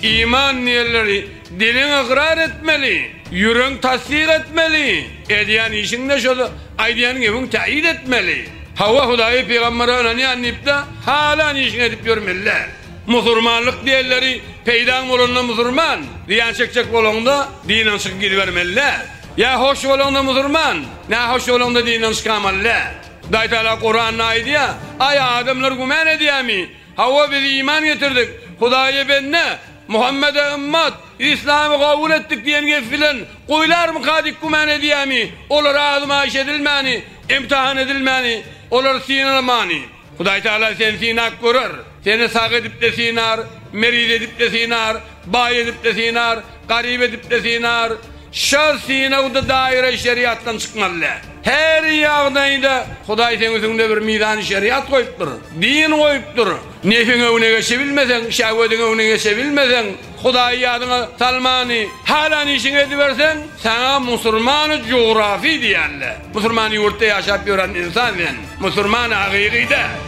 Iman diýenleri diliň ykrar etmeli, ýüregiň tassyk etmeli, edýän işiňde şol aýdýan gepiň täýit etmeli. Hawa Hudaýa pygambere ynanýan diýipde halan işiňi edip ýörmeli däl. Musurmanlyk diýenleri peýdaň bolanda musurman, zyýan çekjek bolaňda dinden çykyp gidibermeli däl. Ýa hoş bolaňda musurman, nähoş bolaňda dinden çykamaly däl. Hudaý Tagala Kuranda aýdýar, Aý adamlar gümän edýärmi? Hawa biz iman getirdik, Hudaýa bende, Muhammede ymmat, Yslamy kabul etdik diýen gep bilen goýlarmyka diýip gümän edýärmi? Olar azmaýyş edilmäni, imtihan edilmäni, olary synalmany. Hudaý Tagala seni synap görer. Seni sag edip-de synar, meriz edip-de synar, baý edip-de synar, garyp edip-de synar. Şol synagda daýra şeriatdan çykmaly däl. Her ýagdaýda Hudaý seň üstüňde bir mizany şeriat goýupdyr, din goýupdyr. Nefiň öňüne geçebilmeseň, şähwediň öňüne geçebilmeseň, Hudaýy ýadyňa salmany, halan işiňi ediberseň, saňa musulmany jugrafy diýerler. Musulman ýurtda ýaşap ýören ynsan sen. Musulman hakyky däl.